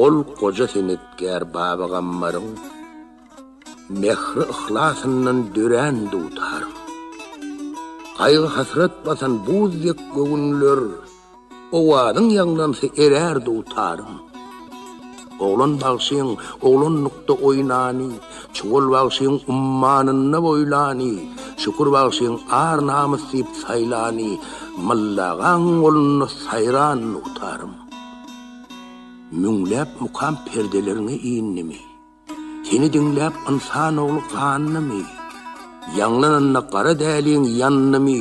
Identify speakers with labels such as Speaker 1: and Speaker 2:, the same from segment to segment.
Speaker 1: Ol goja senetkär Baba Gammaryň Mähri-yhlasyndan dörän dutarym. Gaýgy-hasrat basan buz dek göwünler, Owazyň ýaňlansa erär dutarym. Oglan bagşyň oglanlykda oýnany, Çuwal bagşyň ummanynda boýlany, Şükür bagşyň ar-namys diýip saýlany, Myllagaň golunda saýran dutarym. Müňläp mukam perdeleriňe indimi? Seni diňläp ynsan ogly gandymy? Ýaňlananda gara däliň ýandymy,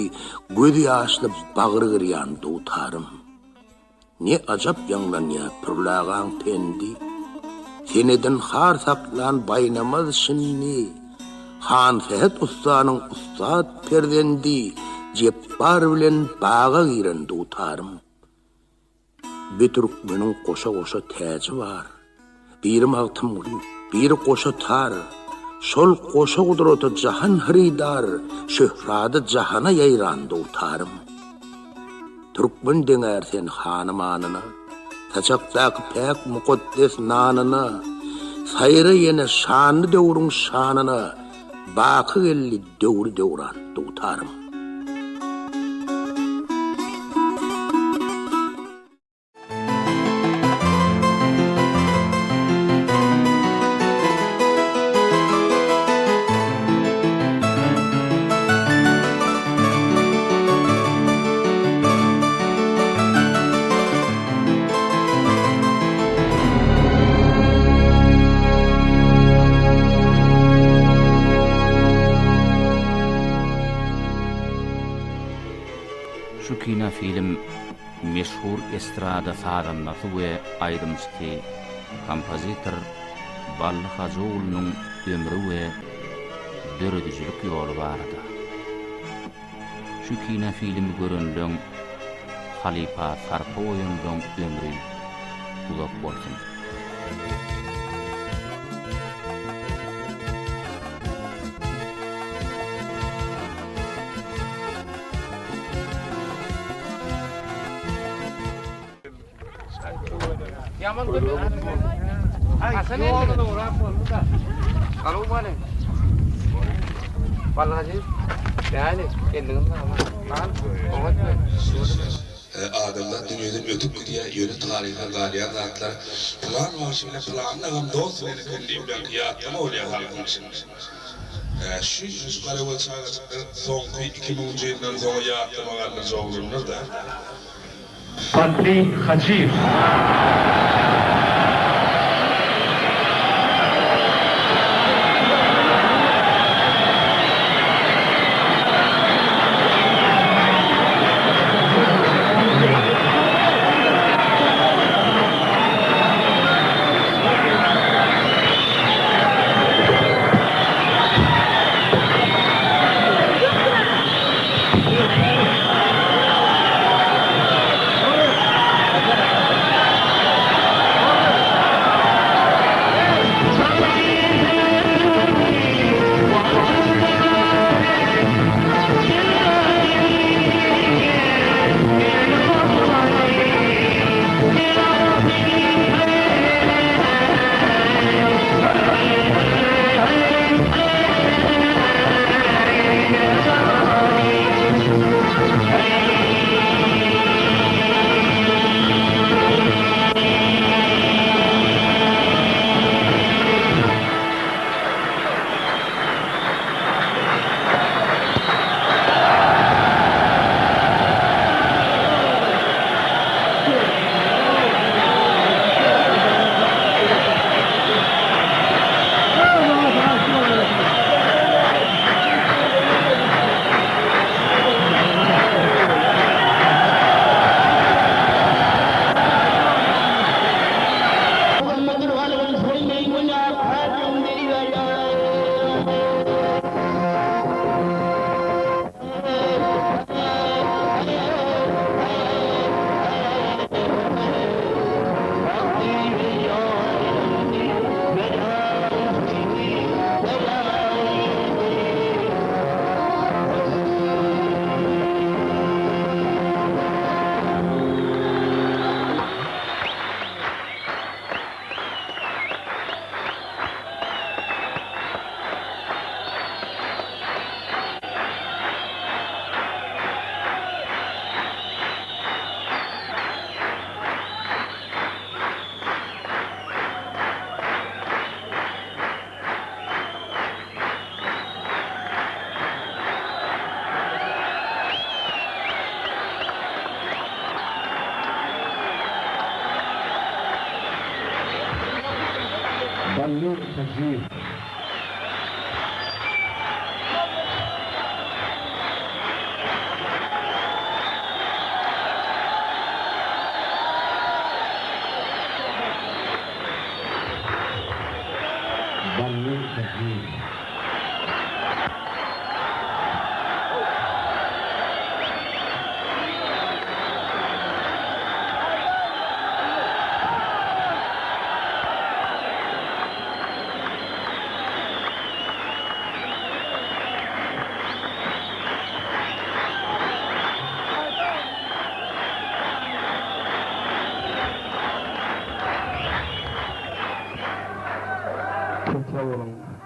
Speaker 1: Gözi ýaşly bagry girýan dutarym. Ne ajap ýaňlanýar Pürli agaň pendi, Senedin har saklan Baýnamaz şindi, Hansähet ussanyň ussat perzendi, Jepbar bilen baga giren dutarym. Bi türkmeniň goşa-goşa täji bar. Biri Magtymguly, biri goşa tar. Şol goşa gudrata jahan hyrydar, Şöhrady jahana ýaýran dutarym. Türkmen deňär sen hany-manyna, Saçakdaky päk mukaddes nanyna, Saýra ýene şanly döwrüň şanyna, Baky geldi döwri-döwran dutarym.
Speaker 2: Şu kinofilm meşhur estrada sazandasy we aýdymçysy, kompozitor Bally Hajyoglunyň ömri we döredijilik ýoly barada. Şu kinofilmi görenleň halypa sarpa goýanlaň ömri uzak bolsun.
Speaker 3: Adamzat dünýeden ötüp gidýär, ýöne taryha galýan zatlar pylan bagşy bilen pylany agam dost bilen eken diýip ýaňky ýatlama bolýar halkyň içinde. Şu şu garagöz çagajyklar soňky iki müňünji ýyldan soňa ýatlama galdyrjak oglanlar-da.
Speaker 4: Bally Hajyýew.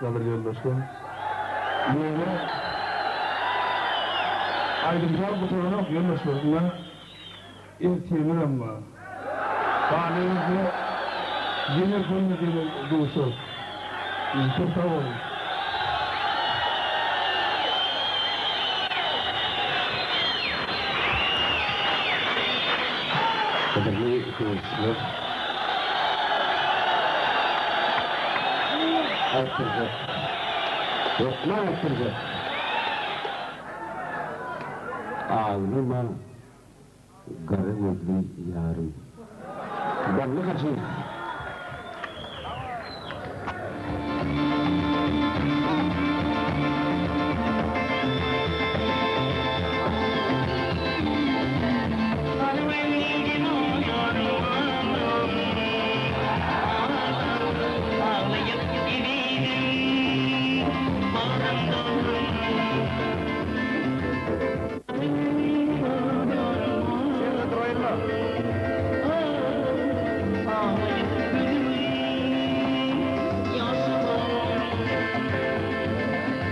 Speaker 5: Gadyrly ýoldaşlar. Ýöne aýdym-saz gutaranok ýoldaşlar. Ynha, ertirimizem bar. Galyberse, ýene şonda ýene duşarys. Köp sag boluň.
Speaker 6: Gadyrly höwesçiler! Aýtdyrjak. Hökman aýtdyrjak. Aglama gara gözli ýarym. Bally Hajyýew.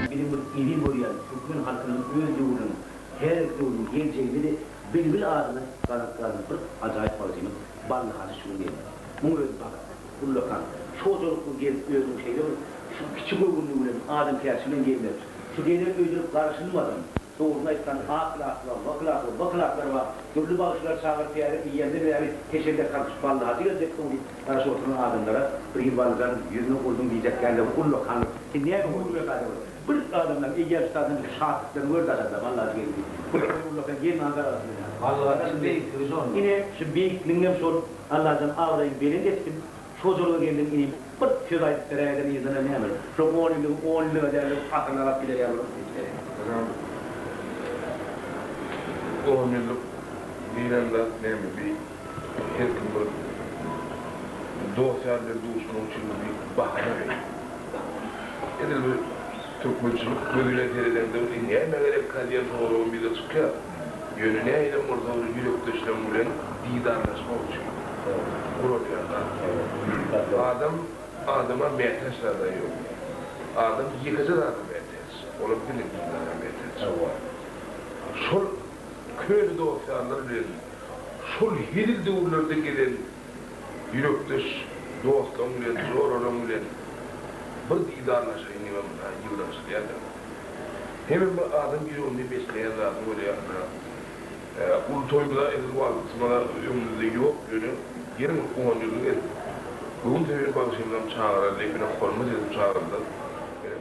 Speaker 7: Biziň bir eziz görýän türkmen halkynyň öz döwrüniň, häzirki döwrüniň geljeginde-de bilbil adyna gazanyp galan bir ajaýyp bagşymyz Bally Hajy şu gün geldi. Muň özi bagyt, ullakan, şojalykly gelip özüniň şeýle bir şu kiçi göwünligi bilen, adamkärçiligi bilen gelmek, şu geler öýdülip garaşylmadan, Dogrusyny aýtsaň, A klasy bar, B klasy bar, B klaslar bar. Dürli bagşylar çagyryp täze eýýämden bäri heşelle kalkyş Bally Hajy geljek soň diýip garaşyp oturan adamlara bir hili Ballyjan ýüzüňe urduň diýjek dälde bir ullakanlyk. Sen näme göwünme Bir adamlaň eýýäm şu taýdan bir şatlyklaryny gör daşarda Bally Hajy geldi diýip. Bir ullakan gelmän garaşyp ine.
Speaker 8: Bally Hajyň beýikligi şonda.
Speaker 7: Ine şu beýikligiňem şol Allajan abraýyňy belent etsin. Şojalyga geldiň inim bir söz aýdyp beräýden yzyna näme şo on ýyllygy on ýyllyga dälde asyrlar alyp gider ýaly bolup gitdi.
Speaker 9: Ynam on ýyllyk diýlen zat näme bi her kim bir dost ýar bilen duşmak üçin bir bahana bi. Edil bir türkmençilik gözi bilen seredeňde bir näme gerekkä diýen soragam ýüze çykýar. Ýöne nähilem bolsa bir ýürekdeşleň bilen didarlaşmak üçin guralýan zat. Adam adama mätäç zada ýok. Adam ýekeje zada mätäç, olam diňe didara mätäç. Şol köne dost-ýarlar bilen şol hezil döwürlerde gezen ýürekdeş dostlaň bilen, joralaň bilen bir didarlaşaýyn diýibem ýygnanyşylýar-da. Hemem bir adam ýüreginde besleýän zady bolýar. Uly toýumyza edil wagtymyza öňümizde ýok, ýöne geliň on ýyllyk edip, göwün söýen bagşymyzam çagyrar diýip ine hormat edip çagyrdylar.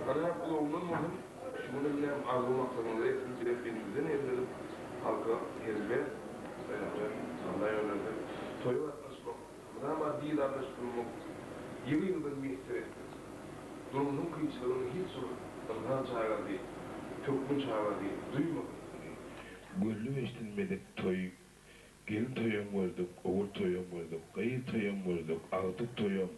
Speaker 9: Galyp uzagyndan bolsun, şu günem näme arzuw maksadyňyza ýetsin diýip elimizden geleni edip halka hezil Alla ýol bersin. Toýa gatnaşmak, mydama didarlaşyp durmak ýygy-ýygydan miýesser etsin. Durmuşyň kynçylygyny hiç bir ynsan çagasy, türkmen çagasy duýmasyn. Gözlüp eşidilmedik toý, gelin toýam gördük, ogul toýam gördük, gyz toýam gördük, agtyk toýam,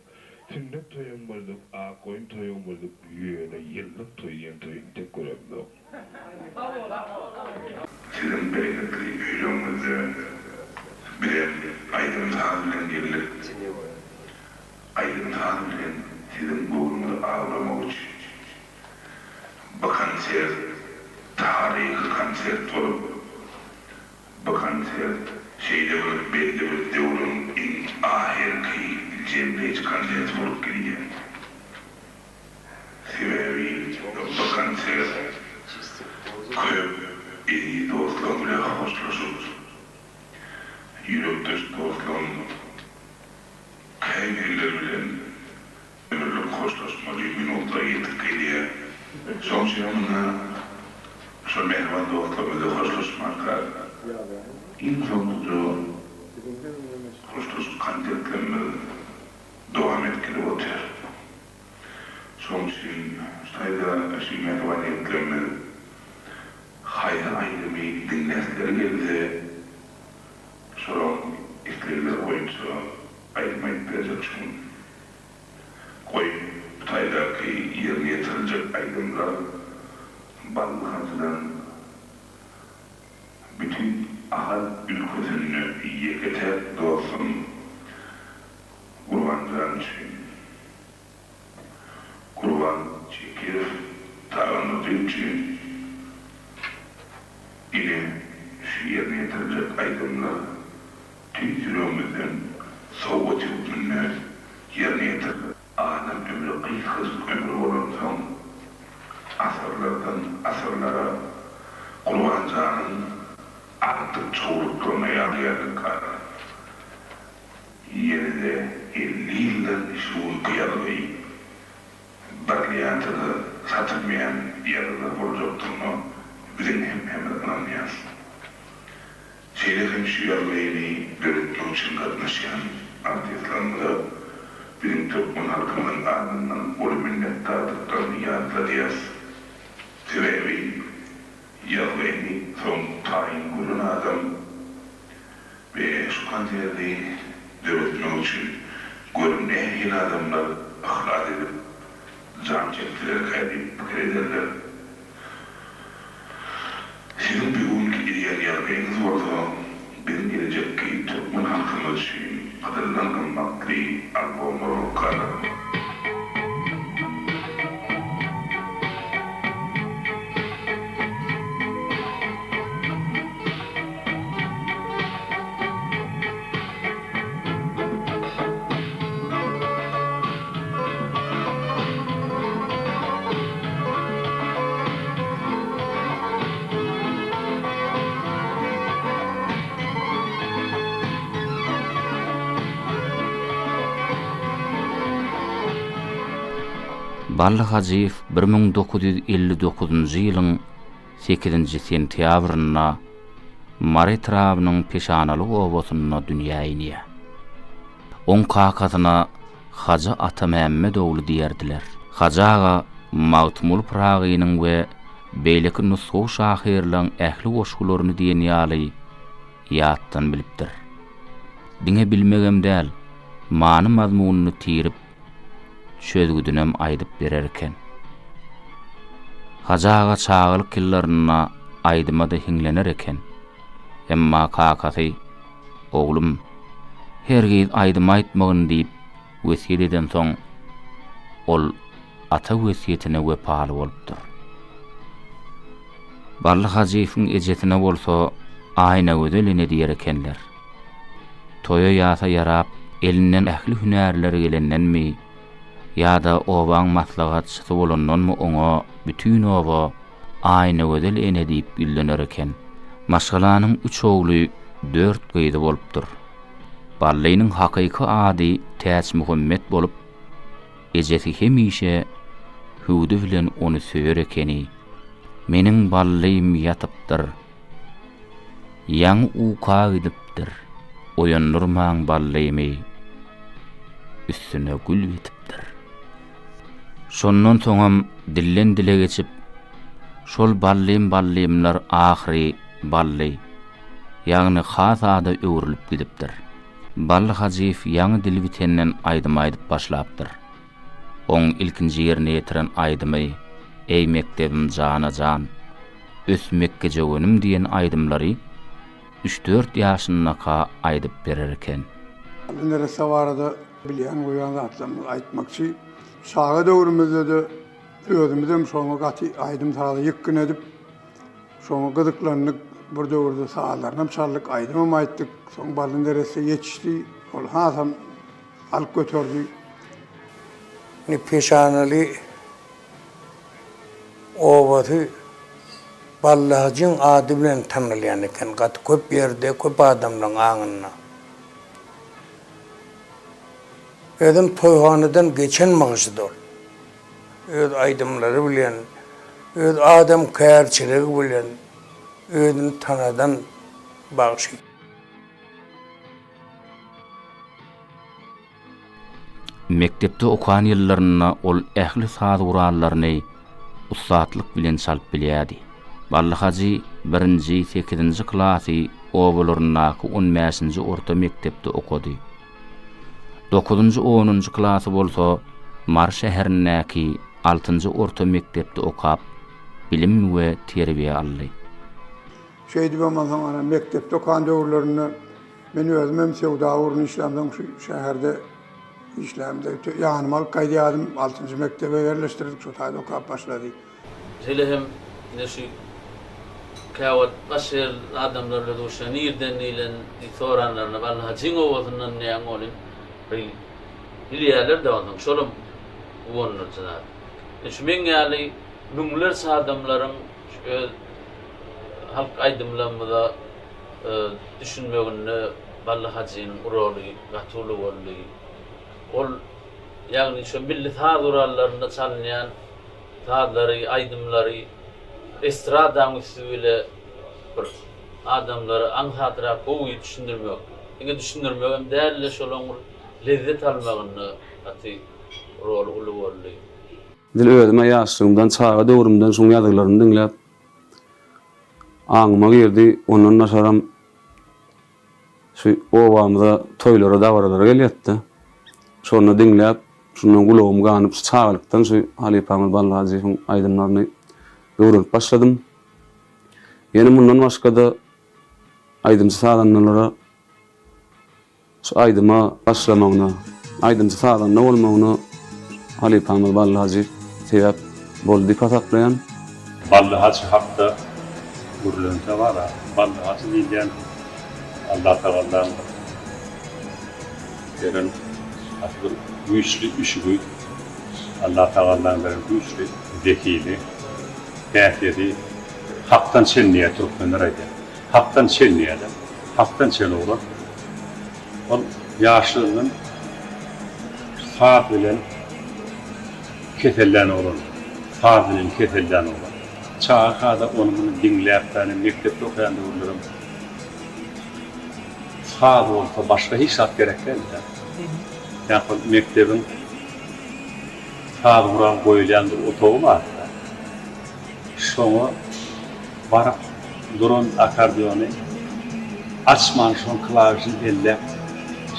Speaker 9: sünnet toýam gördük, akgoýun toýam gördük, ýöne ýyllyk toý diýen toýy entek göremzok. Siziň bereketli öýleriňizde bizem aýdym-saz bilen geldik. Aýdym-saz bilen siziň göwnüňizi awlamak üçin. Bu konsert taryhy konsert bolup, bu konsert şeýle bir belli bir döwrüň iň ahyrky jemleýji konserti bolup gelýär. Sebäbi bu konsert köp eziz dostlaryň bilen hoşlaşyp, ýürekdeş dostlaryň käbirleri bilen ömürlik hoşlaşmaly minutlar ýetip gelýär. Şonuň üçin hem munda şol mähriban dostlarymyz bilen hoşlaşmanka, iň soňkuja hoşlaşyk konsertlerimiz dowam edip gidip otyr. Şonuň üçin şu taýda şu mähriban ýigitlerimiz haýsy aýdymy diňläsleri gelse, şolaryň islegleri boýunça aýdym aýdyp berjek şu gün. Goý, bu taýdaky ýerine ýetiriljek aýdymlar Bally hajydan bütin Ahal ülkesinde ýeke-täk dostum Gurbanjan üçin. Gurban çek. Hajy üçin ine şu ýerine ýetiriljek aýdymlar tüýs ýüregimizden sowgat hökmünde ýerine ýetiriler. Adam ömri gysgajyk ömür bolansoň, asyrlardan asyrlara Gurban janyň agtyk çowluklaryna ýadygärlik galar. Ýene-de 50 ýyldan şu günki ýazgy brillianta-da satylmaýan ýazgylar boljakdygyna biziň hemmämiz ynanýas. Şeýle hem şu ýazgyny döretmek üçin gatnaşýan artistlerimize biziň türkmen halkymyzyň adyndan uly minnetdardyklaryny ýatladýas. Sebäbi ýazgyny soň taýyn gören adam we şu konserti döretmek üçin görüň nähili adamlar yhlas edip jan çekdilerkä diýip pikir ederler. Siziň bu günki edýän ýazgyňyz bolsa biziň gelejekki türkmen halkymyz üçin gyzyldan gymmatly albom bolup galar.
Speaker 2: Bally Hajyýew 1959-njy ýylyň sekizinji sentýabrynda Mary etrabynyň Peşanaly obasynda dünýä inýär. Oň kakasyna Hajy Atamämmet ogly diýerdiler. Hajy aga Magtymguly Pyragynyň we beýleki nusgawy şahyrlaň ähli goşgularyny diýen ýaly ýatdan bilipdir. Diňe bilmegem däl, many-mazmunyny tirip, çözgüdinem aýdyp berer eken. Hajy aga çagalyk ýyllarynda aýdyma-da hiňlener eken. Emma kakasy, Oglum, hergiz aýdym aýtmagyn diýip wesýet edensoň, ol ata wesýetine wepaly bolupdyr. Bally Hajyýewiň ejesine bolsa Aýnagözel ene diýer ekenler. Toýa-ýasa ýarap, elinden ähli hünärler gelendenmi ýa-da obaň maslahatçysy bolandanmy oňa bütin oba Aýnagözel ene diýip ýüzlener eken. Maşgalanyň üç ogly, dört gyzy bolupdyr. Ballynyň hakyky ady Täçmuhammet bolup, ejesi hemişe hüwdi bilen ony söýer ekeni. Meniň Ballym ýatypdyr. Ýaňy uka gidipdir. Oýandyrmaň Ballymy. Üstüne gül bitipdir. Şondan soňam dilden-dile geçip, şol ballym-ballymlar ahyry Bally, ýagny has ada öwrülip gidipdir. Bally Hajyýew ýaňy dili bitenden aýdym aýdyp başlapdyr. Oň ilkinji ýerine ýetiren aýdymy Eý mekdebim jana-jan, Ös mekgejöwenim diýen aýdymlary üç-dört ýaşyndaka aýdyp berer eken.
Speaker 10: Bally neresse barada Bilýän goýan zatlarymyzy aýtmakçy. Çaga döwrümizde-de özümizem şoňa gaty aýdym-saza ýykgyn edip, şoňa gyzyklandyk. Bir döwürde sazlarynam çaldyk, aýdymam aýtdyk. Soň Bally neresse ýetişdi, ol hasam alyp göterdi.
Speaker 11: Indi Peşanaly obasy Bally hajyň ady bilen tanalýan eken gaty köp ýerde, köp adamlaryň aňynda. Özem toýhanadan geçen bagşydy ol. Öz aýdymlary bilen, öz adamkärçiligi bilen özüni tanadan bagşy.
Speaker 2: Mekdepde okan ýyllarynda ol ähli saz gurallaryny ussatlyk bilen çalyp bilýärdi. Bally Hajy birinji, sekizinji klasy obalaryndaky on bäşinji orta mekdepde okady. Dokuzynjy, onunjy klasy bolsa Mary şäherindäki altynjy orta mekdepde okap, bilim we terbiýe aldy.
Speaker 10: Şeýdibem onsoň ana mekdepde okan döwürlerinde men özümem söwda ugrunda işlämsoň şu şäherde işlämde ýanyma alyp gaýdýardym. Altynjy mekdebe ýerleşdirdik, şo taýda okap başlady.
Speaker 12: Şeýle hem ine şu käwagt başga ýerli adamlar bilen duşýan, nirden diýlen diýip soranlarynda Bally Hajyň obasyndan diýýän welin bir bilýärler-de onsoň şolam guwandyryjy zat. Ine şu meň ýaly müňlerçe adamlaryň şu öz halk aýdymlarymyza düşünmeginde Bally Hajynyň roly gaty uly boldy. Ol ýagny şo milli saz gurallarynda çalynýan sazlary, aýdymlary estradaň üsti bile bir adamlara aňsatrak gowy düşündirmek, diňe düşündirmegem däl-de şolaň bir lezzet almagynda gaty roly uly boldy.
Speaker 13: Edil özüm-ä ýaşlygymdan, çaga döwrümden şuň ýazgylaryny diňläp, aňyma girdi. Ondan daşaram Şu obamyza toýlara, dabaralara gelýärdi-de. Şonda diňläp, şundan gulagym ganyp, şu çagalykdan şu halypamyz Bally Hajyýewiň aýdymlaryny öwrenip başladym. Ýene mundan başga-da aýdymçy-sazandalara şu aýdyma başlamagyna, aýdymçy-sazanda bolmagyna Halypamyz Bally Hajy sebäp boldy diýip hasaplaýan.
Speaker 14: Bally Hajy hakda gürlense bar-a, Bally Hajy diýilýän Allatagallaň bir beren gaty bir güýçli üşügi, Allatagallaň beren güýçli zehini, häsiýeti Hakdan çen diýýär türkmenler aýdýar. Hakdan çen diýýärler. Hakdan çen oglan. Ol ýaşlygyndan saz bilen kesellän oglan. Saz bilen kesellän oglan. Çagakada ony-muny diňläp, ýagny mekdepde okaýan döwürlerim saz bolsa başga hiç zat gerek däldi-dä. Ýa-da mekdebiň saz gural goýulýan bir otagy bardy-da. Şoňa baryp duran akkordeony açman şoň klawişini elläp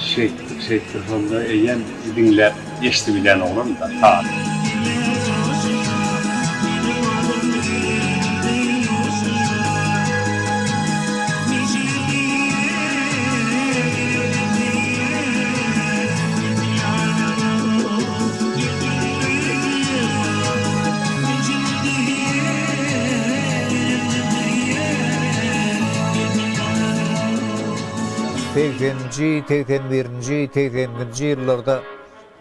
Speaker 14: şeýtdir şeýtdir şonda eýýäm diňläp eşdibilýän oglan-da saz.
Speaker 15: Segseninji, 81-nji, 82-nji ýyllarda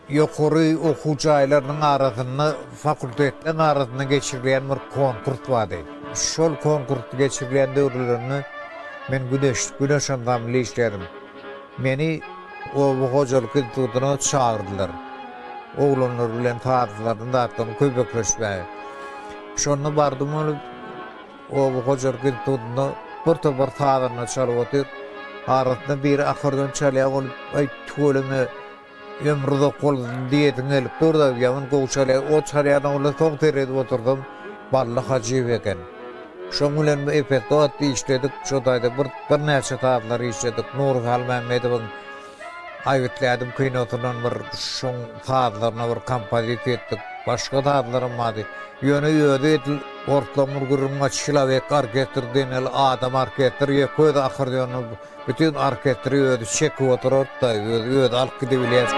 Speaker 15: ýokary okuw jaýlarynyň arasynda, fakultetleriň arasynda geçirilýän bir konkurs bardy. Şol konkurs geçirilýän döwürlerinde men Güneş, Güneş ansamblynda işleýärdim. Meni oba hojalyk institutyna çagyrdylar. Oglanlar bilen sazlaryny zatlaryny kömekleşmäge. Şonda bardym ol oba hojalyk institutynda bir topar sazanda çalyp otyr. Arasynda biri akkordeon çalýar ol aý tüweleme ömri uzak bolsun diýesiň gelip dur-da ýaman gowy çalýar. O çalýan oglan soň seredip otursam Bally Hajyýew eken. Şoň bilen epesli wagt işledik. Şo taýda bir birnäçe sazlar işledik. Nury Halmämmedowyň Aýgytly ädim kinosyndan bir şoň sazlaryna bir kompozisiýa etdik. Başga sazlaram bardy. Ýöne özi edil orslaň bir gürrüň bar, çilowek orkestr diýen ýaly adam orkestr, ýeke özi akkordeonda Bütin orkestri özi çekip oturardy-da, özi özi alyp gidibilýär.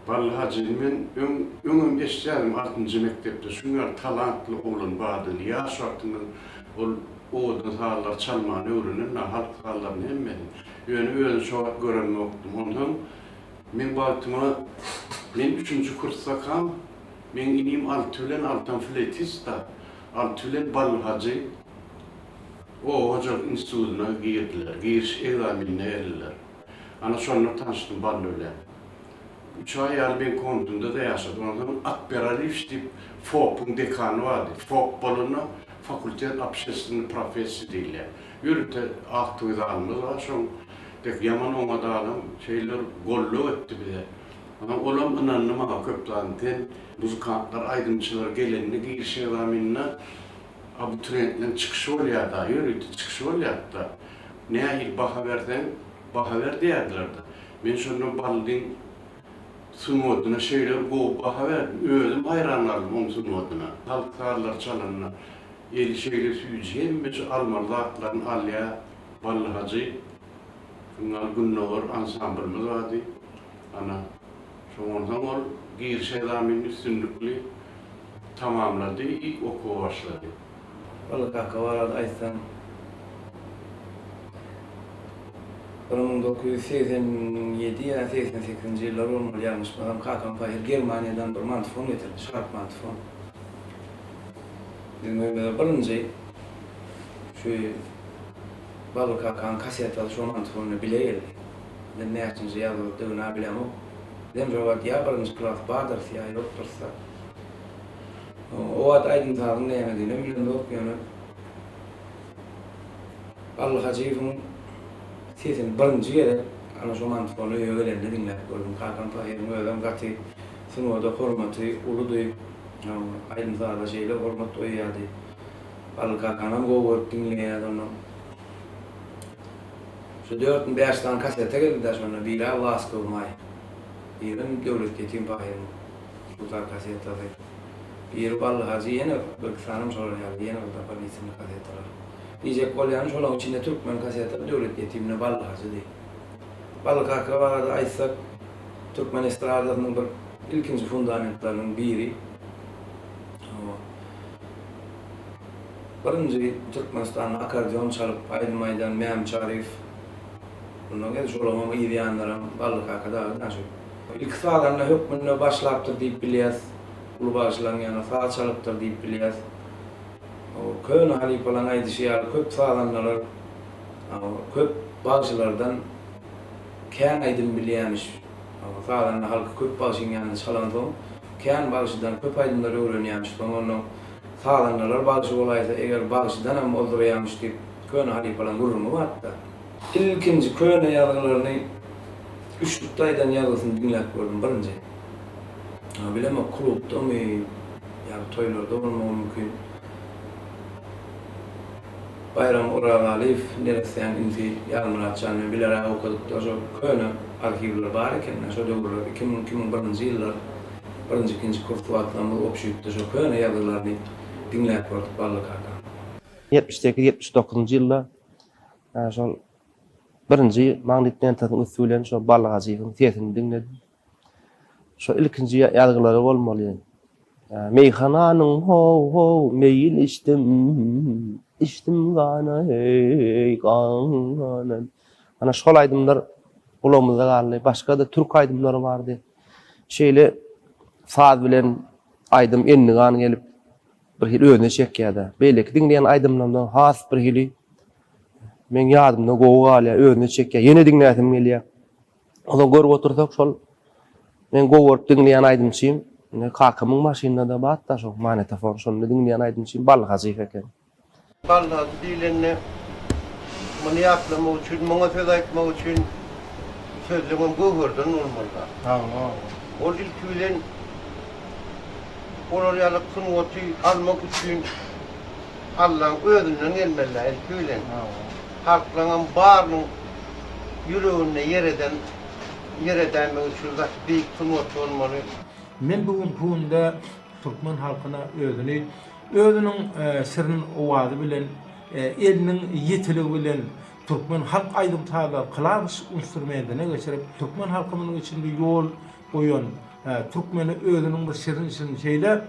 Speaker 16: Bally Hajyny men öň öňem eşidýärdim altynjy mekdepde şuň ýaly talantly oglan bardygyny ýaş wagtyndan ol owadan sazlary çalmany öwrenen halk sazlaryny hemmesini ýöne özüni şo wagt göremokdym onsoň meň bagtyma men üçünji kursdakam meň inim Alty bilen Altam fleýtist-da Alty bilen Bally Hajy oba hojalyk institutyna girdiler giriş ekzamenine geldiler ana şonda tanyşdym Bally bilen. Üç aý ýaly meň komnatymda-da ýaşady. Ondan soň Akber Aliýewiç diýip FOP-yň dekany bardy. FOP bolanda Fakultet obşestwennyý professiý diýilýär. Ýörite aktowy zalymyz bar şoň dek ýaman oňat adam şeýle bir goldaw etdi bize. Onsoň olam ynandy maňa köp zadyny. Sen muzykantlar aýdymçylar gelende giriş ekzamenine abituriýentleriň çykyşy bolýar-da, ýörite çykyşy bolýardy-da. Nähili baha berseň baha ber diýerdiler-de. Men şonda Ballyň sungatyna şeýle bir gowy baha berdim, özüm haýran galdym oň sungatyna. Halk sazlary çalanda eli şeýle süýji, hemmeje almaly zatlaryny alýar Bally hajy. Şundan Gündogar ansamblymyz bardy. Ana, şoňdan soň ol giriş ekzamenini üstünlikli tamamlady i okuwa başlady.
Speaker 8: Bally kaka barada aýtsaň, 1987 ýa 88-nji ýyllar bolmaly ýalňyşmasam, kakam pahyr Germaniýadan bir mantofon getirdi, Sharp mantofon. Biziň öýümize birinji şu Bally kakanyň kasetasy şo mantofon bilen bile geldi. Men näçinji ýazgydygyny-a bilemok. Bizem şo wagt ýa birinji klas bardyrys ýa ýokdurys-da. O wagt aýdym-sazyň nämediginem bilemzok, ýöne Bally Hajyýewiň sesini birinji gezek ana şo mantofon öýe gelende diňläp gördüm. Kakam pahyryň özem gaty sungata hormaty uludy. Aýdym-saza şeýle hormat goýýardy. Bally kakanam gowy görüp diňleýärdi ondan. Şu dörtmi bäş sany kaseta geldi-dä şonda, biri-ä Laskowy maý, birem Döwlet ýetim pahyryň. Dutar kasetasy. Biri Bally Hajy ýene birki sanam şolar ýaly ýene bir dopolinitelnyý kasetalar. Diýjek bolýanym şolaň içinde türkmen kaseta Döwlet ýetimine Bally Hajydy. Bally kaka barada aýtsak türkmen estradasynyň bir ilkinji fundamentleriniň biri. Hawa. Birinji Türkmenistanda akkordeon çalyp aýdym aýdan Mämi Çaryýew. Mundan gel şolaňam yz ýanlaram Bally kaka dagy daşy. Ilki sazanda hökmünde başlapdyr diýip bilýäs. Uly bagşylaryň ýanynda saz çalypdyr diýip bilýäs. Köne halypalaryň aýdyşy ýaly köp sazandalar köp bagşylardan kän aýdym bilýämiş. Sazanda halky köp bagşyň ýanynda çalansoň kän bagşydan köp aýdymlar öwrenýämiş. Soň onnoň sazandalar bagşy bolaýsa eger bagşydanam ozdurýamyş diýip köne halypalaryň gürrüňi bardy-da. Ilkinji köne ýazgylaryny üçlükde aýdan ýazgysyny diňläp gördüm birinji. Bilemok klubdamy ýa toýlarda bolmagy mümkin. Baýram Orazalyýew neressäň inisi Ýazmyrat jan bilen bileräk okadykda şo köne arhiwler bar ekende şo döwürler 2000 2001-nji ýyllar birinji ikinji kurs wagtlarymyz obşitde şo köne ýazgylaryny diňläp gördük Bally kaka.
Speaker 17: 78 79-njy ýylda Şol birinji magnit lentasynyň üsti bilen şo Bally Hajyýewiň sesini diňledim. Şo ilkinji ýazgylary bolmaly. Meýhananyň how-how meýin içdim, içdim gana heý gana. Ana şol aýdymlar gulagymyzda galdy. Başga-da türk aýdymlary bardy. Şeýle saz bilen aýdym endigan gelip bir hili özüne çekýär-de. Beýleki diňleýän aýdymlarymdan has bir hili meň ýadymda gowy galýar, özüne çekýär. Ýene diňläsim gelýär. Onsoň görüp otursak şol men gowy görüp diňleýän aýdymçym, ine kakamyň maşynynda-da bar-da şo magnitofon, şonda diňleýän aýdymçym Bally Hajyýew eken.
Speaker 18: Bally Hajy diýlende muny ýatlamak üçin, muňa söz aýtmak üçin sözleňem göwherden bolmaly-da. Ol ilki bilen olar ýaly sungaty almak üçin Allaň özünden gelmeli-dä ilki bilen. Halklaňam barynyň ýüreginde ýer eden, ýer edäýmek üçin gaty beýik sungat bolmaly.
Speaker 19: Men bu günki günde türkmen halkyna özüni özüniň şirin owazy bilen, eliniň ýitiligi bilen türkmen halk aýdym-sazlary klawiş instrumentine geçirip, türkmen halkymyzyň içinde ýol goýan, türkmene özüniň bir şirin-şirin şeýle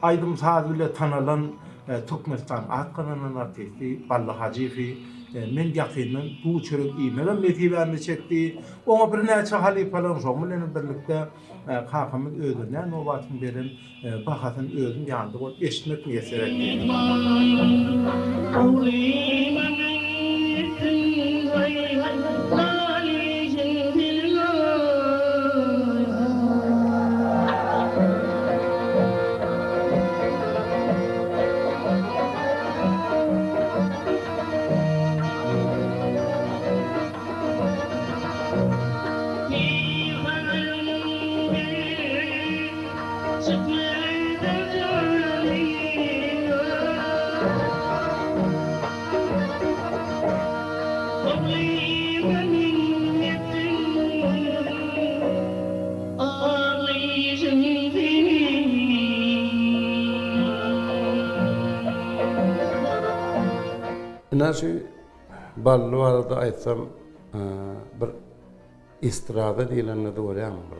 Speaker 19: aýdym-saz bile tanalan Türkmenistanyň at gazanan artisti Bally Hajyýewi men ýakyndan duz-çörek iýmegem nesibämde çekdi. Oňa birnäçe halypalaryň şoň bilenem birlikde kakamyz özüne nobatyň beren bahasyny özüm ýanynda bolup eşitmek miýesser etdi.
Speaker 20: Ynha şu Bally barada aýtsam, bir estrada diýlende-de görýäňmi bir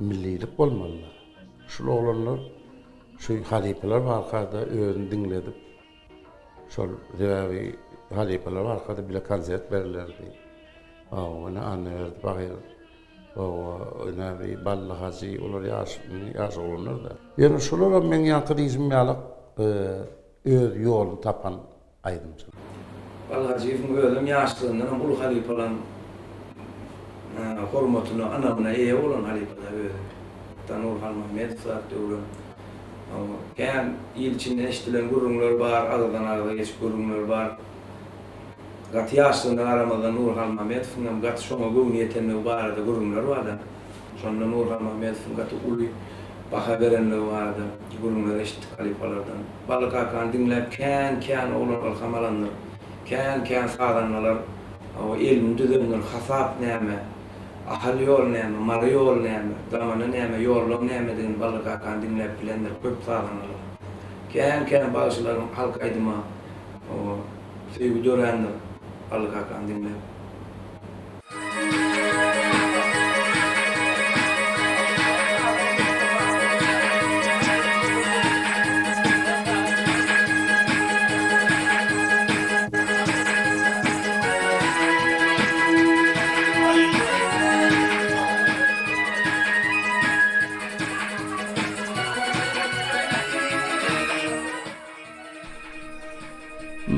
Speaker 20: millilik bolmaly-da. Şul oglanlar şu halypalar barka-da özüni diňledip, şol sebäbi halypalar barka-da bile konsert berilerdi. Hawa, ine Annaberdi Bagyr, hawa, ine bi Bally Hajy, olar ýaş, ýaş oglanlar-da. Ýöne şularam meň ýaňky diýşim ýaly öz ýoluny tapan aýdymçy.
Speaker 8: Bally Hajyýewiň özem ýaşlygyndanam uly halypalaryň hormatyna, ynamyna eýe bolan halypa-da özi. Hatda Nury Halmämmedow zat döwrem kän il içinde eşidilen gürrüňler bar, agyzdan-agyza geçip gürrüňler bar. Gaty ýaşlygyna garamazdan Nury Halmämmedowyň hem gaty şoňa göwni ýetenligi barada gürrüňler bar-da. Şonda Nury Halmämmedowyň gaty uly baha berenligi barada gürrüňler eşitdik halypalardan. Bally kakany diňläp kän-kän oglan ylham alandyr. Kän-kän sazandalar elini düzendir. Hasap näme, Ahal ýoly näme, Mary ýoly näme, Damana näme, ýollaň nämedigini Bally kakany diňläp bilendir köp sazandalar. Kän-kän bagşylaryň halk aýdyma söýgi dörändir Bally kakany diňläp.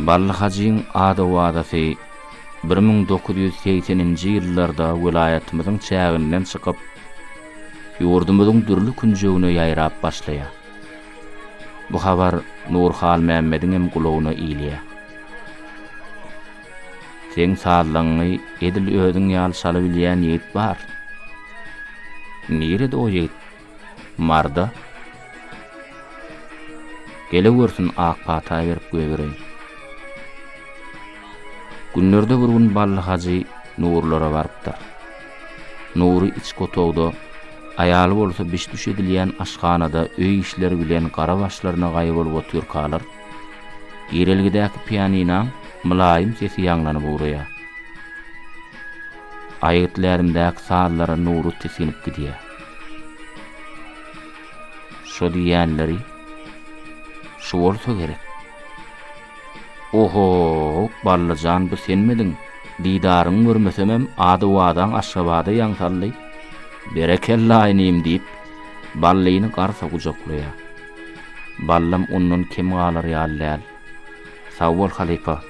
Speaker 2: Bally hajyň ady-owazasy 1980-nji ýyllarda welaýatymyzyň çäginden çykyp, ýurdumyzyň dürli künjegine ýaýrap başlaýar. Bu habar Nury Halmämmediňem gulagyna ilýär. Seň sazlaňňy edil özüň ýaly çalabilýän ýigit bar. Nirede o ýigit? Marda. Gelewersin ak pata berip goýbereýin. Günlerde bir gün Bally hajy Nurulara barypdyr. Nury içki otagda, aýaly bolsa biş-düş edilýän aşhanada öý işleri bilen gara başlaryna gaý bolup otyrkalar, girelgedäki pianinaň mylaýym sesi ýaňlanyp ugraýar. Aýgytlärimdäki sazlara Nury tisginip gidýär. Şo diýýänleri şu bolsa gerek. Oho, Bally jan bu senmidiň? Didaryňy görmesemem, ady-owazaň Aşgabada ýaň saldy. Berekella inim diýip, Ballyny garsa gujaklaýar. Ballam ondan kem galar ýaly däl. Sag bol halypa.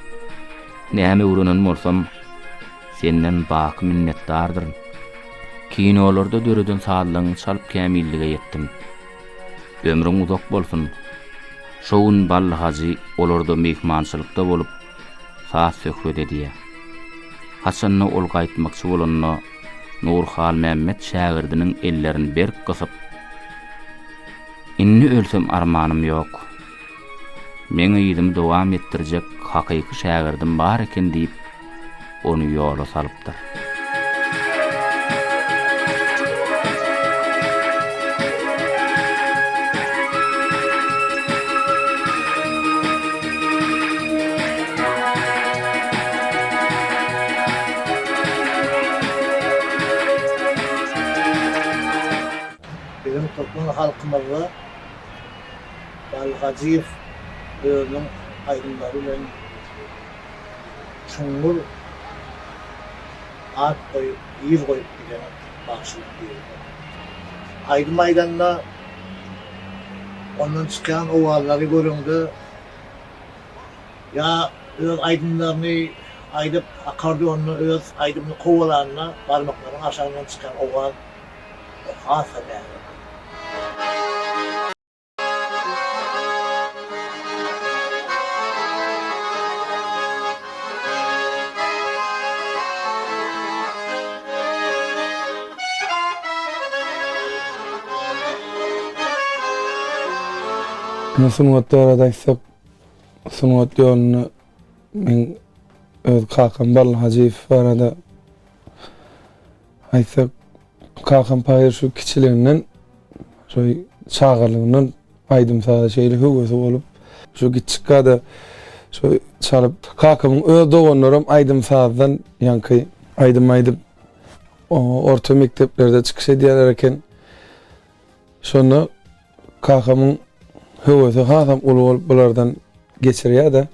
Speaker 2: Näme öwrenen bolsam, senden baky minnetdardyryn. Kinolarda döreden sazlaryňy çalyp kämillige ýetdim. Ömrüň uzak bolsun. Şo gün Bally hajy olarda myhmançylykda bolup, saz-söhbet edýär. Haçanda ol gaýtmakçy bolanda, Nury Halmämmet şägirdiniň ellerini berk gysyp, Indi ölsem armanym ýok. Meň yzymy dowam etdirjek hakyky şägirdim bar eken diýip, ony ýola salypdyr.
Speaker 21: Biziň türkmen halkymyzda Bally Hajyýew özüniň aýdymlary bilen çuňňur at goýup, yz goýup giden bagşylaryň biridir. Aýdym aýdanda ondan çykýan owazlary göreňde ýa öz aýdymlaryny aýdyp akkordeonda öz aýdymyny kowalanda barmaklarynyň aşagyndan çykýan owaz has-da täsirli.
Speaker 5: Indi sungat barada aýtsak, sungat ýolunda meň öz kakam Bally Hajyýew barada aýtsak, Kakam pahyr şu kiçiliginden, şu çagalygyndan aýdym-saza şeýle höwesi bolup, şu kiçjikkä-de. Şo çalyp kakamyň öz doganlaram aýdym-sazdan ýaňky aýdym aýdyp orta mekdeplerde çykyş edýärler eken. Şonda kakamyň höwesi hasam uly bolup bulardan geçirýär-de.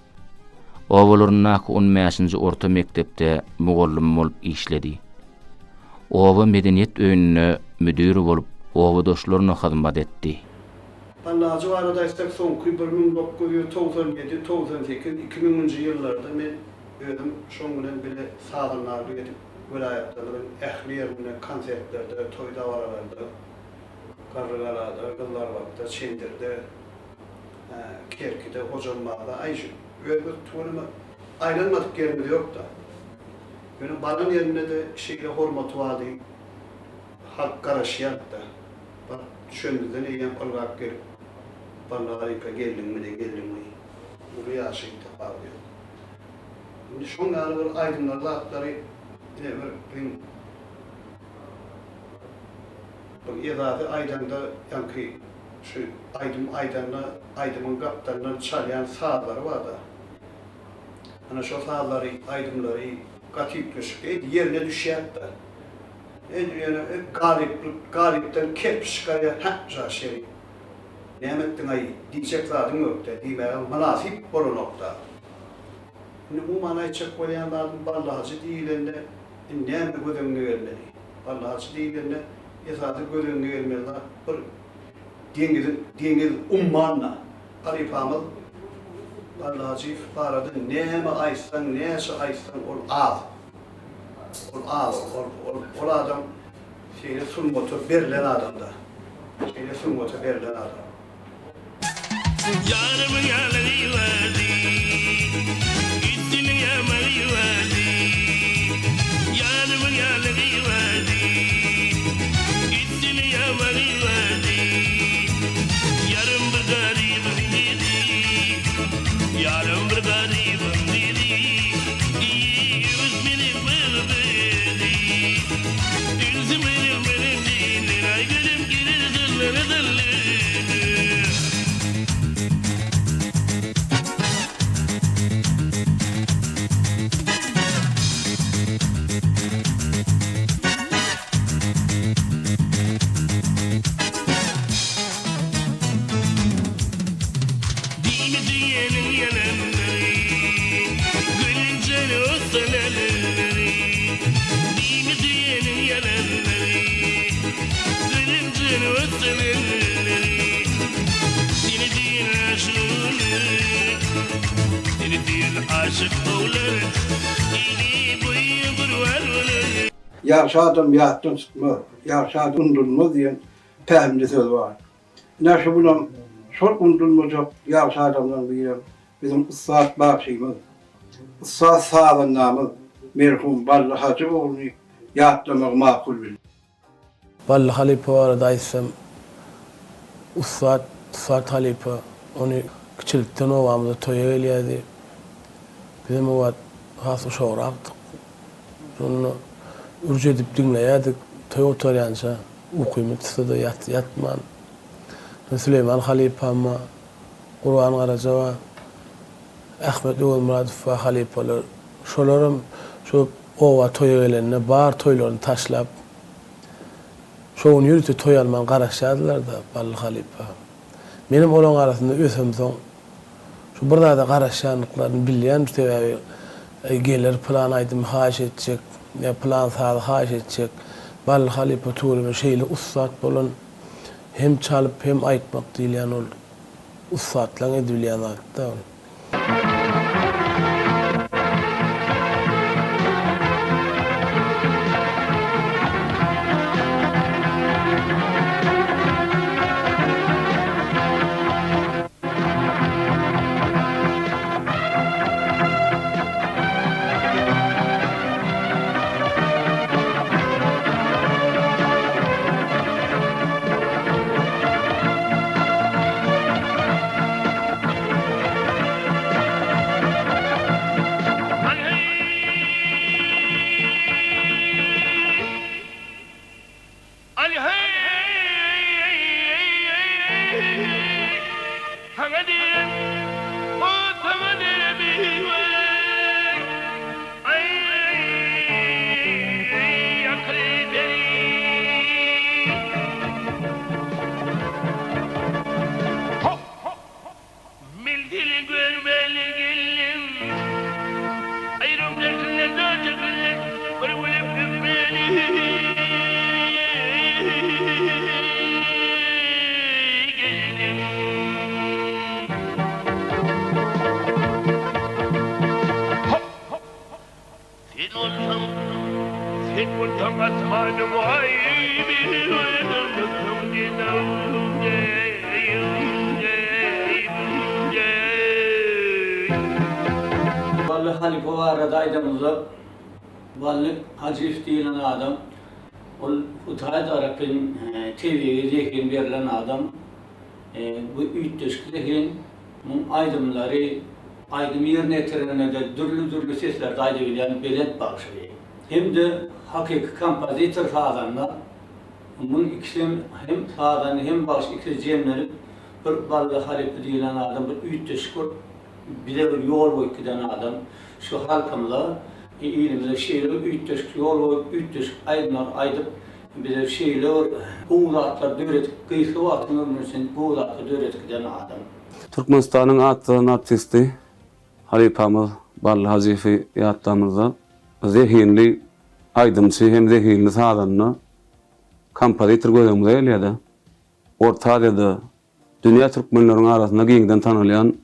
Speaker 2: Obalaryndaky on bäşinji orta mekdepde mugallym bolup işledi. Oba medeniýet öýünde müdir bolup obadaşlaryna hyzmat etdi.
Speaker 1: Ballajy barada aýtsak soňky 1997, 98, 2000-nji ýyllarda men özüm şoň bilen bile sazandarlyk edip welaýatlarymyzyň ähli ýerinde konsertlerde, toý-dabaralarda, Garrygalada, Gyzlarbatda, Çendirde, Kerkide, Hojambazda, aý şu özümiz tüweleme aýlanmadyk ýerimiz ýok-da. Ýöne baran ýerinde-de şeýle hormaty bardy, halk garaşýardy-da. Baryp düşenimizden eýýäm ylgap gelip, Bally halypa geldiňmi-de geldiňmi? Uly ýaşy tapawudy ýok. Indi şoň ýaly bir aýdymlary zatlary ine bir biziň bir esasy aýdanda ýaňky şu aýdym aýdanda aýdymyň gapdalyndan çalýan sazlary barda. Ana şo sazlary aýdymlary gaty üýtgeşik edil ýerine düşýärdi-de. Edil ýöne galyplyk galypdan kerpiç çykarýar hä Žaşeri näme etdiňaý diýjek zadyň ýokda diýmäge mynasyp bolanokda. Indi umuman aýtjak bolýan zadym Bally hajy diýilende indi näme göz öňüňe gelmeli? Bally hajy diýilende esasy göz öňüňe gelmeli zat bir deňiziň deňiz ummanda halypamyz Bally Hajyýew barada näme aýtsaň näçe aýtsaň ol az. Ol az ol ol ol adam şeýle sungata berlen adamda. Şeýle sungata berlen adam.
Speaker 22: Ýarymyň ýalygy bardy, Üstüniň ýamagy bardy. Ýarymyň ýalygy bardy, Üstüniň ýamagy bardy. Ýarym bir garybym diýdi, Ýarym bir garybym diýdi. Öwüt meni bagyrdy. Ülsüm benim benim diýdi, Aý gülüm gelir dillere dillere. Diýme diýeniň ýalanlary, Gülünjeli ossan elleri. Diýme diýeniň ýalanlary, Gülünjeli ossan elleri. Seni diýen aşyk olar, Seni diýen aşyk olar, Ili boýy gurban olar.
Speaker 10: Ýagşy adam ýatdan çykmaz, ýagşy adam unudylmaz diýen pähimli söz bar. Ine şu günem şol unudylmajak ýagşy adamlaryň birem biziň ussat bagşymyz, ussat sazandamyz merhum Bally Hajy ogluny ýatlamagy makul bildik.
Speaker 23: Bally halypa barada aýtsam, ussat, ussat halypa. Ony kiçilikden obamyza toýa gelýärdi. Bizem o wagt has uşagrakdyk. Şonda ürç edip diňleýärdik, toý gutarýança ukymyz tutsa-da ýatman. Süleýman halypam bar, Gurban Garaja bar, Ahmet Öwezmyradow bar halypalar. Şolaram şu oba toýa gelende bar toýlaryny taşlap, şo gün ýörite toý alman garaşýardylar-da Bally halypa. Menem olaň arasynda ösemsoň, Şu bir zada garaşýandyklaryny bilýän sebäbi geler pylan aýdymy haýyş etjek ýa pylan sazy haýyş etjek Bally halypa tüweleme şeýle ussat bolan hem çalyp hem aýtmak diýilýän ol ussatlaň edibilýän zatda ol.
Speaker 22: Aý heý! Saňa diýen, o saňa diýen.
Speaker 3: Bally halypa barada aýdanymyzda, Bally Hajyýew diýlen adam, ol Hudaý tarapyn tebigy zehin berlen adam. Bu üýtgeşik zehin. Muň aýdymlary aýdym ýerine ýetirende-de dürli-dürli seslerde aýdabilýän belent bagşy. Hem-de hakyky kompozitor sazanda. Muň ikisem hem sazanda hem bagşy ikisi jemlenip bir Bally halypa diýlen adam bir üýtgeşik bir bize bir ýol goýup giden adam. Şu halkymyza, ilimize şeýle bir üýtgeşik ýol goýup, üýtgeşik aýdymlar aýdyp, bize şeýle bir gowy zatlar döredip, gysga wagtyň ömrüniň içinde gowy zatlar döredip giden adam.
Speaker 13: Türkmenistanyň at gazanan artisti halypamyz Bally Hajyýewi ýatlamyzda zehinli aýdymçy hem zehinli sazanda, kompozitor göz öňümize gelýär-de. Orta Aziýada, dünýä türkmenleriniň arasynda giňden tanalýan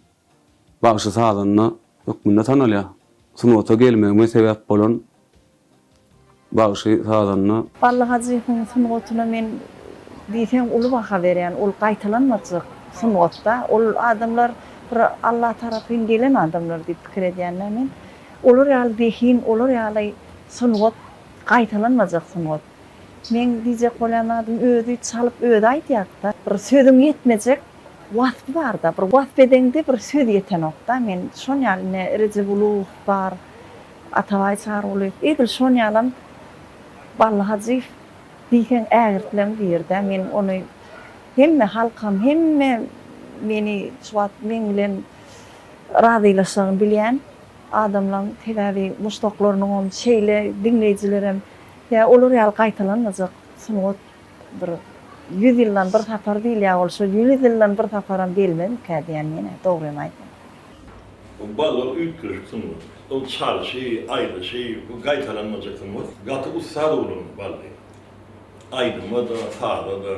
Speaker 13: bagşy-sazanda hökmünde tanalýar. Sungata gelmegime sebäp bolan bagşy-sazanda.
Speaker 4: Bally Hajyýewiň sungatyna men diýseň uly baha berýän. Ol gaýtalanmajak sungatda. Ol adamlar bir Alla tarapyn gelen adamlar diýip pikir edýän-dä men. Olar ýaly zehin, olar ýaly sungat gaýtalanmajak sungat. Meň diýjek bolýan zadym özi çalyp özi aýdýarda. Bir sözüň ýetmejek waspy barda. Bir wasp edeňde bir söz ýetenokda. Men şon ýaly ine Rejegulyýew bar, Atabaý Çarygulyýew edil şon ýalam Bally Hajyýew diýseň ägirtleň birde. Men ony hemme halkam hemme meni şu wagt meň bilen razylaşjagyny bilýän. Adamlaň sebäbi muşdaklarynyňam şeýle diňleýjilerem ýa olar ýaly gaýtalanmajak sungat bir ýüz ýyldan bir sapar diýilýär ol şo ýüz ýyldan bir saparam gelmezmikä diýýän menä dogrymy aýtsam.
Speaker 6: Bu bally üýtgeşik sungat. Ol çalşy, aýdyşy bu gaýtalanmajak sungat. Gaty ussat oglan bally. Aýdyma-da, saza-da.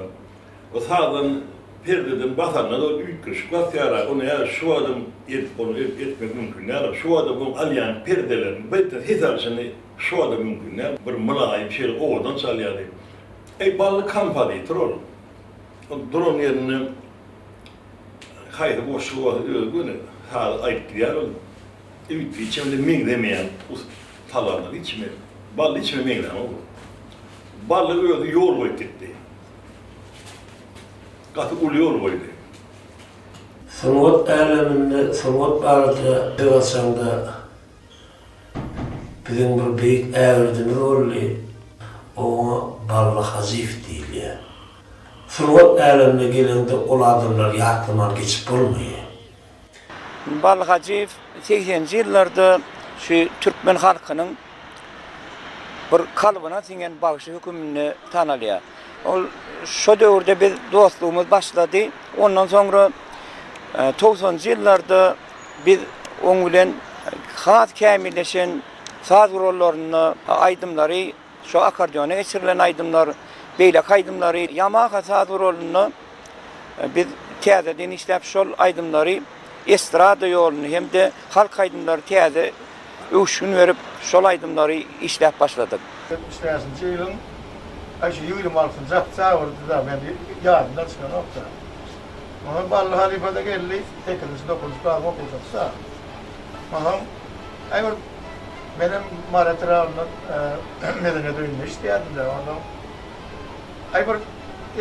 Speaker 6: O sazdan perdeden basanda-da ol üýtgeşik basýar-a, ony hä şu wagtam edip ony etmek mümkin däl-a. Şu wagtam oň alýan perdelerini, birden ses alşyny şu wagtam mümkin däl. Bir mylaýym şeýle owadan çalýardy. Eý, bally kompozitor ol. Ol duran ýerinde haýsy goşgy bolsa özi göni sazy aýdyp gidýär ol. Üýtdi, hiç kime meňzemeýän talanlar, hiç kime, Bally hiç kime meňzänok ol. Bally özi ýol goýup gitdi. Gaty uly ýol goýdy.
Speaker 24: Sungat äleminde sungat barada söz açaňda biziň bir beýik ägirdimiz boldy, oňa Bally Hajyýew diýilýär. Sungat älemine geleňde ol adamlary ýatlaman geçip bolmaýar.
Speaker 3: Bally Hajyýew segseninji ýyllarda şu türkmen halkynyň bir kalbyna siňen bagşy höküminde tanalýar. Ol şo döwürde biz dostlugymyz başlady. Ondan soňra togsanynjy ýyllarda biz oň bilen has kämilleşen saz gurallarynda aýdymlary, şo akkordeona geçirilen aýdymlar, beýleki aýdymlary Ýamaha saz guralynda Biz täzeden işläp şol aýdymlary estrada ýoluny hem-de halk aýdymlary täze öwüşgin berip şol aýdymlary işläp başladyk.
Speaker 25: 75-nji ýylyň aý şu 26-njy oktýabrdy-da, men ýadymdan çykanok-da. Onsoň Bally halypa-da geldi, sekizinji, dokuzynjy klasyň okuwçysy-da. Onsoň aý bir menem Mary etrabynda medeniýet öýünde işleýärdim-de, onsoň Aý bir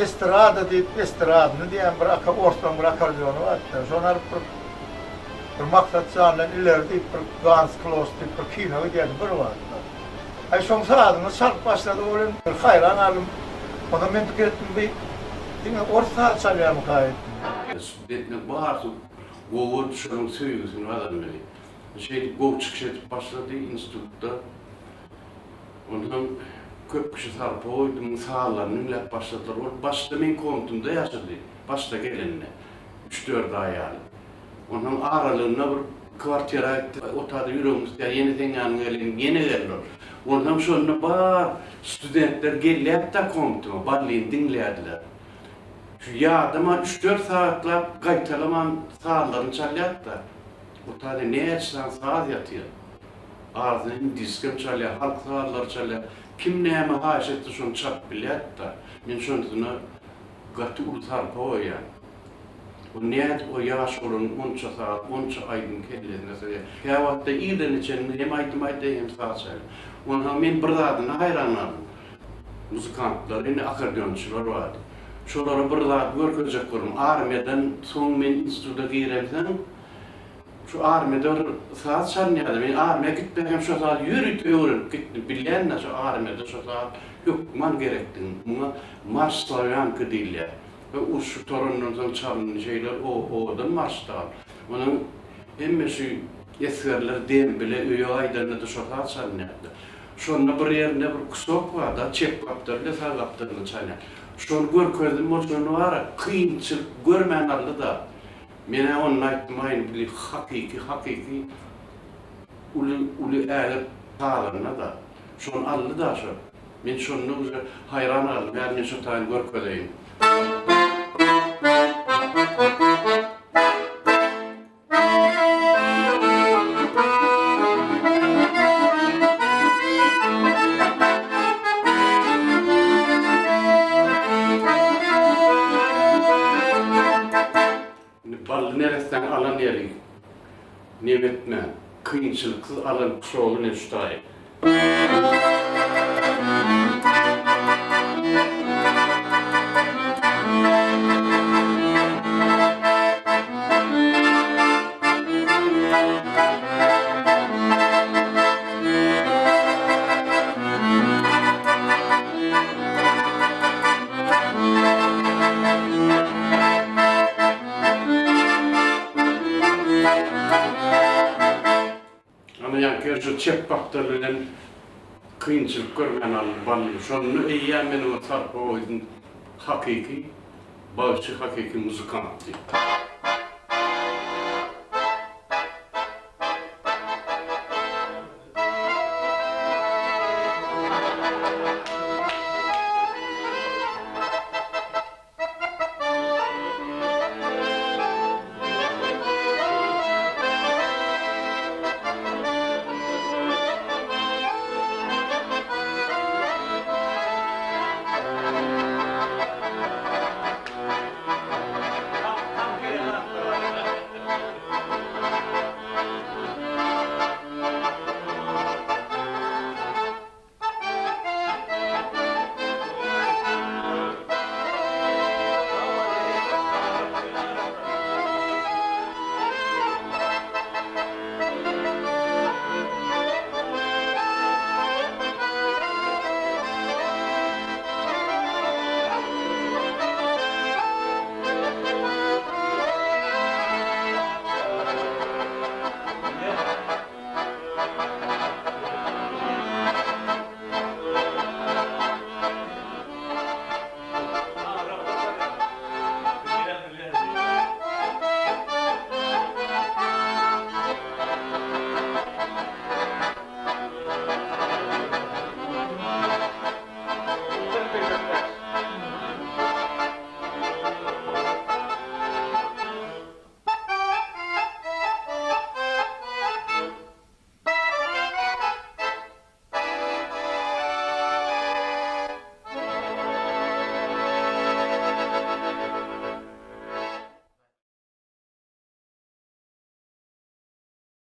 Speaker 25: estrada diýip estradny diýen bir aka orslaň bir akardiony bardy. Şony alyp bir bir Maksat jandan ileri diýip bir Gans Klos diýip bir kino gidýärdi bir wagtlar. Aý şoň sazyny çalyp başlady welin bir haýran galdym. Ondan men pikir etdim bi diňe ors sazy çalýarmyka diýip.
Speaker 16: Studentler barysy gowy şonuň söýgüsini gazandy. Şeýdip gowy çykyş edip başlady institutda. Onsoň köp kişi sarpa goýdy, muň sazlaryny diňläp başladylar. Ol başda meň komnatymda ýaşady, başda gelende, üç-dört aý ýaly. Onsoň aralygynda bir kwartira gitdi. O taýda ýüregim isleýär, ýene seň ýanyňa geleýin, ýene geldi ol. Onsoň şonda bar studentler gelýärdi-de komnatyma, Ballyny diňleýärdiler. Şu ýadaman üç-dört sagatlap gaýtalaman sazlaryny çalýardy-da. O taýda näçe sany saz ýatyr. Arzyna indiskem çalýar, halk sazlary çalýar. Kim näme haýyş etse şony çalyp bilýärdi-da. Men şonsyna gaty uly sarpa goýýan. O nädip o ýaş oglan onça saz, onça aýdym kellesine sygýar. Käwagtda irden çenli hem aýdym aýdýar, hem saz çalýar. Onsoň men bir zadyna haýran galdym. Muzykantlar, indi akkordeonçylar bardy. Şolara bir zat görkezjek boldum. Armiýadan soň men instituta giremsoň, şu armiýada bir saz çalynýardy. Men armiýa gitmänkäm şo sazy ýörite öwrenip gitdim. Bilýän-dä şo armiýada şo saz hökman gerekdigini. Muňa marş slawýanka diýilýär. We uruş gutarandan soň çalyndy şeýle owadan marşdy ol. Onuň hemme şu esgerler dem bile öýe gaýdanda-da şo saz çalynýardy. Şonda bir ýerinde bir kusok bar-da, çep gapdaly ile sag gapdalynda çalýan. Şony görkezdim, ol şony bar-a, kynçylyk görmän aldy-da. Men-ä onda aýtdym, aý indi bili hakyky, hakyky uly, uly ägirt sazanda-da. Şony aldy-da şo. Men şonda uje haýran galdym, häzir men şo taýyny görkezeýin. Indi Bally neressäň alan ýeri nem etmän, kynçylyksyz alan kuşagy ne şu taýy. Ana ýaňky şu çep gapdal bilen kynçylyk görmän aldy bally. Şonda eýýäm men oňa sarpa goýdum. Hakyky bagşy, hakyky muzykant diýip.